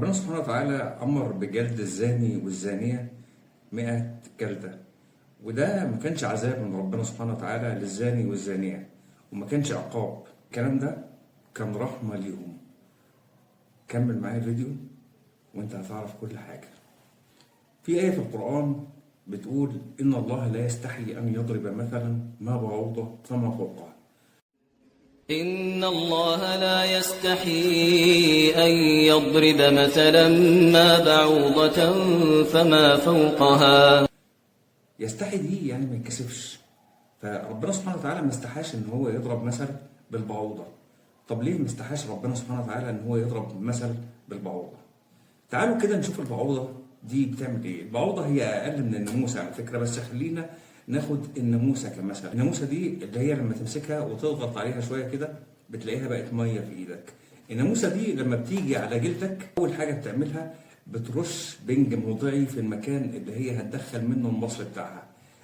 ربنا سبحانه وتعالى أمر بجلد الزاني والزانية 100 جلدة، وده ما كانش عذاب من ربنا سبحانه وتعالى للزاني والزانية، وما كانش عقاب. الكلام ده كان رحمة ليهم. كمل معايا الفيديو وانت هتعرف كل حاجة. في آية في القرآن بتقول إن الله لا يستحي أن يضرب مثلا ما بعوضة فما فوقها. إن الله لا يستحي أن يضرب مثلا ما بعوضة فما فوقها. يستحي دي يعني ما يتكسفش، فربنا سبحانه وتعالى ما استحاش إن هو يضرب مثل بالبعوضة. طب ليه ما استحاش ربنا سبحانه وتعالى إن هو يضرب مثل بالبعوضة؟ تعالوا كده نشوف البعوضة دي بتعمل إيه. البعوضة هي أقل من الناموسة على فكرة، بس خلينا ناخد الناموسة كمثل. الناموسة دي اللي هي لما تمسكها وتضغط عليها شوية كده بتلاقيها بقت مية في إيدك. الناموسة دي لما بتيجي على جلدك أول حاجة بتعملها بترش بنج موضعي في المكان اللي هي هتدخل منه المصل بتاعها.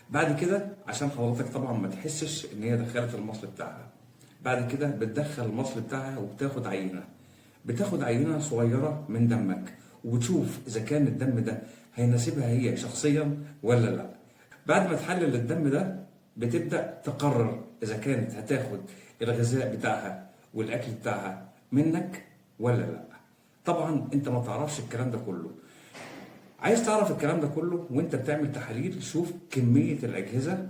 بعد كده عشان حضرتك طبعا ما تحسش إن هي دخلت المصل بتاعها، بعد كده بتدخل المصل بتاعها وبتاخد عينة، بتاخد عينة صغيرة من دمك وبتشوف إذا كان الدم ده هيناسبها هي شخصيا ولا لا. بعد ما تحلل الدم ده بتبدأ تقرر إذا كانت هتاخد الغذاء بتاعها والأكل بتاعها منك ولا لا. طبعا أنت ما تعرفش الكلام ده كله. عايز تعرف الكلام ده كله وانت بتعمل تحاليل، شوف كمية الأجهزة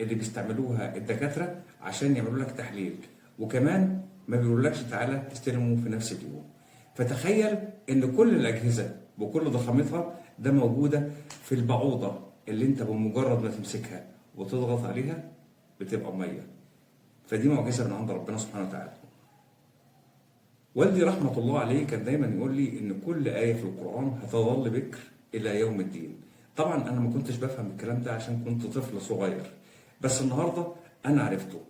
اللي بيستعملوها الدكاترة عشان يعملوا لك تحليل، وكمان ما بيقولولكش تعالى استلمه في نفس اليوم. فتخيل ان كل الأجهزة بكل ضخامتها ده موجودة في البعوضة اللي انت بمجرد ما تمسكها وتضغط عليها بتبقى مية. فدي معجزة من عند ربنا سبحانه وتعالى. والدي رحمة الله عليه كان دايما يقول لي ان كل آية في القرآن هتظل بكر إلى يوم الدين. طبعا أنا ما كنتش بفهم الكلام ده عشان كنت طفل صغير، بس النهاردة أنا عرفته.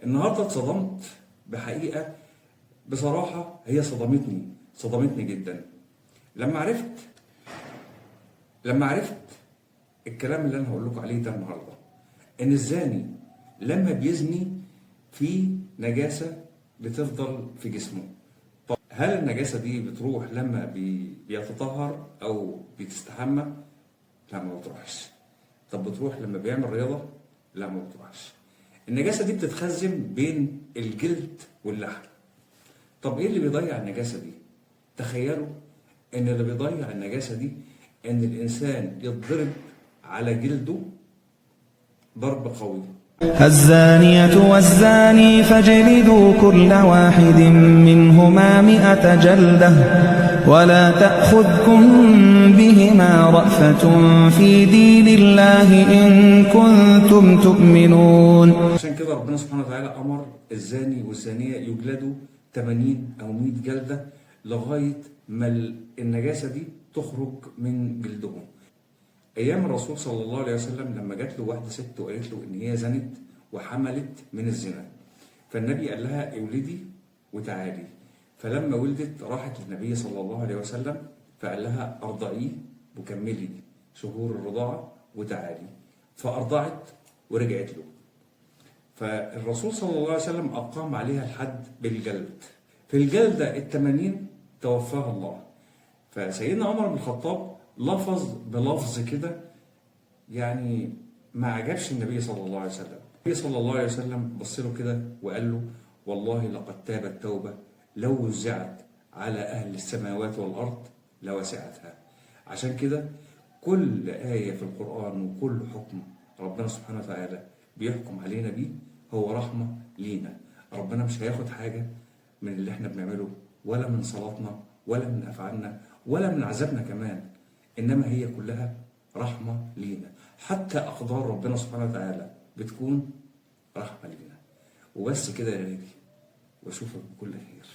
النهاردة اتصدمت بحقيقة بصراحة هي صدمتني جدا لما عرفت الكلام اللي أنا هقول لكم عليه ده النهاردة، إن الزاني لما بيزني في نجاسة بتفضل في جسمه. طب هل النجاسة دي بتروح لما بيتطهر أو بتستحمى؟ لا، ما بتروحش. طب بتروح لما بيعمل رياضة؟ لا، ما بتروحش. النجاسة دي بتتخزن بين الجلد واللحم. طب إيه اللي بيضيع النجاسة دي؟ تخيلوا إن اللي بيضيع النجاسة دي إن الإنسان يتضرب على جلده ضرب قوي. الزانية والزاني فاجلدوا كل واحد منهما 100 جلدة ولا تأخذكم بهما رأفة في دين الله إن كنتم تؤمنون. عشان كده ربنا سبحانه وتعالى أمر الزاني والزانية يجلدوا 80 أو 100 جلدة لغاية ما النجاسة دي تخرج من جلدهم. أيام الرسول صلى الله عليه وسلم لما جات له واحدة ست وقالت له إن هي زنت وحملت من الزنا، فالنبي قال لها اولدي وتعالي. فلما ولدت راحت للنبي صلى الله عليه وسلم فقال لها أرضعيه وكملي شهور الرضاعة وتعالي. فأرضعت ورجعت له. فالرسول صلى الله عليه وسلم أقام عليها الحد بالجلد. في الجلدة 80 توفاها الله. فسيدنا عمر بن الخطاب لفظ بلفظ كده يعني ما عجبش النبي صلى الله عليه وسلم. النبي صلى الله عليه وسلم بص له كده وقال له والله لقد تابت توبة لو وزعت على أهل السماوات والأرض لوسعتها. عشان كده كل آية في القرآن وكل حكم ربنا سبحانه وتعالى بيحكم علينا بيه هو رحمة لينا. ربنا مش هياخد حاجة من اللي احنا بنعمله، ولا من صلاتنا، ولا من أفعالنا، ولا من عذابنا كمان، إنما هي كلها رحمة لينا. حتى أقدار ربنا سبحانه وتعالى بتكون رحمة لينا. وبس كده يا غالي، وأشوفك بكل خير.